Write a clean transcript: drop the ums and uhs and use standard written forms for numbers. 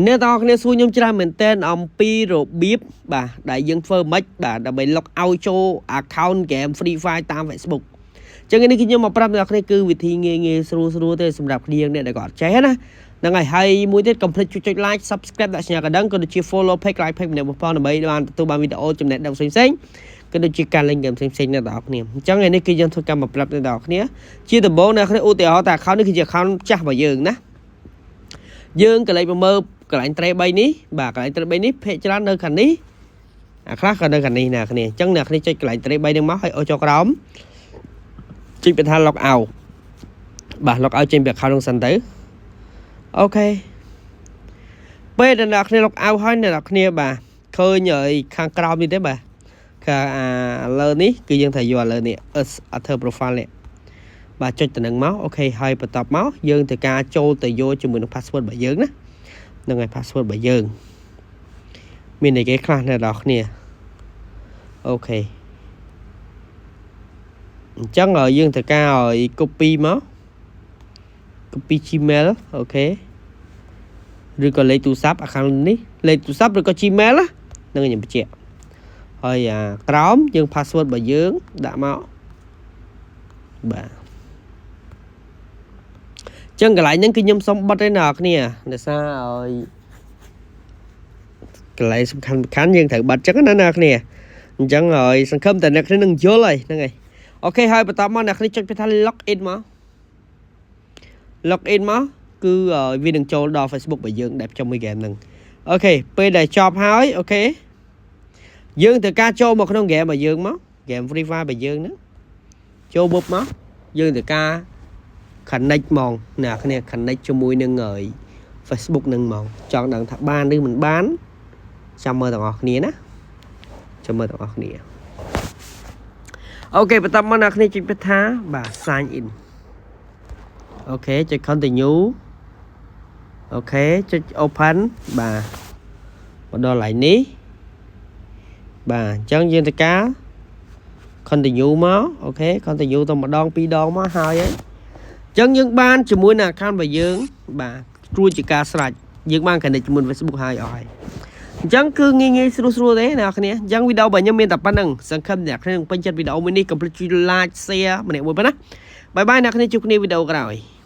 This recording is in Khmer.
អ្នកទាំងអស់គ្នាសួរខ្ញុំច្រើនមែនទែនអំពីរបៀបបាទដែលយើងធ្វើម៉េចបាទដើម្បី log out ចូល account game Free Fire តាម Facebook ចឹងនេះគឺខ្ញុំមកប្រាប់អ្នកគ្នាគឺវិធីងាយងាយស្រួលស្រួលទេសម្រាប់គ្នាអ្នកដែលគាត់ចេះណាហ្នឹងហើយហើយមួយទៀតកុំភ្លេចជួយចុច like subscribe ដាក់សញ្ញាកណ្ដឹងក៏ដូចជា follow page like page ម្នាក់ផងដើម្បីបានទទួលបានវីដេអូចំណេះដឹងផ្សេងៗក៏ដូចជាការលេងហ្គេមផ្សេងៗអ្នកទាំងអស់គ្នាអញ្ចឹងថ្ងៃនេះគឺយើងធ្វើការមកប្រាប់អ្នកទាំងអស់គ្នាជាដំបូងអ្នកគ្នាឧទាហរណ៍ថា account នេះគឺជា account ចាស់របស់យើងណាយើងក៏លេចមកមើលកន្លែងត្រេ3នេះបាទកន្លែងត្រេ3នេះភាគច្រើននៅខាងនេះអាខ្លះក៏នៅខាងនេះណាគ្នាអញ្ចឹងអ្នកគ្នាចុចកន្លែងត្រេ3នេះមកហើយអូសចុះក្រោមចុចពាក្យថា log out បាទ log out ចេញពី account នោះសិនទៅOK ពេលដែលអ្នកគ្នា log out ហើយអ្នកគ្នាបាទឃើញហើយខាងក្រោមនេះទេបាទខាអាលើនេះគឺយើងត្រូវយកអាលើនេះ other profile នេះបាទចុចទៅនឹងមក OK ហើយបន្ទាប់មកយើងត្រូវការចូលទៅយកជាមួយនឹង password របស់យើងណាហ្នឹងហើយ password របស់យើងមានអីគេខ្លះអ្នកនរគ្នាOK អញ្ចឹងយើងត្រូវការឲ្យ copy មក copy Gmail OK ឬក៏លេខទូរស័ព្ទ account នេះលេខទូរស័ព្ទឬក៏ Gmail ណាហ្នឹងខ្ញុំបញ្ជាក់ហើយអាក្រោមយើង password របស់យើងដាក់មកបាទចឹងកន្លែងហ្នឹងគឺខ្ញុំសុំបិទឯណាអ្នកគ្នាដោយសារឲ្យកន្លែងសំខាន់សំខាន់យើងត្រូវបិទចឹងណាអ្នកគ្នាអញ្ចឹងហើយសង្ឃឹមតែអ្នកគ្នានឹងយល់ហើយហ្នឹងហើយ OK ហើយបន្តមកអ្នកគ្នាចុចពាក្យថា log in មក log in មកគឺវានឹងចូលដល់ Facebook របស់យើងដែលភ្ជាប់មួយ game ហ្នឹង OK ពេលដែលចប់ហើយ OK យើងត្រូវការចូលមកក្នុង game របស់យើងមក game Free Fire របស់យើងហ្នឹងចូលបុបមកយើងត្រូវការ connect ហ្មងអ្នកគ្នា connect ជាមួយនឹងហើយ Facebook នឹងហ្មងចង់ដឹងថាបានឬមិនបានចាំមើលទាំងអស់គ្នាណាចាំមើលទាំងអស់គ្នាOK បន្តមកអ្នកគ្នាចុចពាក្យថាបាទ sign in OK ចុច continue OK ចុច open បាទមកដល់កន្លែងនេះបាទអញ្ចឹងយើងត្រូវការ continue មក OK continue ទៅម្ដងពីរដងមកហើយហើយអញ្ចឹងយើងបានជាមួយនឹង account របស់យើងបាទរួចជាការស្រេចយើងបាន connect ជាមួយ Facebook ហើយអស់ហើយអញ្ចឹងគឺងាយងាយស្រួលស្រួលទេអ្នកគ្នាអញ្ចឹងវីដេអូរបស់ខ្ញុំមានតែប៉ុណ្្នឹងសង្ឃឹមអ្នកគ្នានឹងពេញចិត្តវីដេអូមួយនេះកុំភ្លេចជួយ like share ម្នាក់មួយប៉ុណ្ណាbye bye អ្នកគ្នាជួបគ្នាវីដេអូក្រោយ។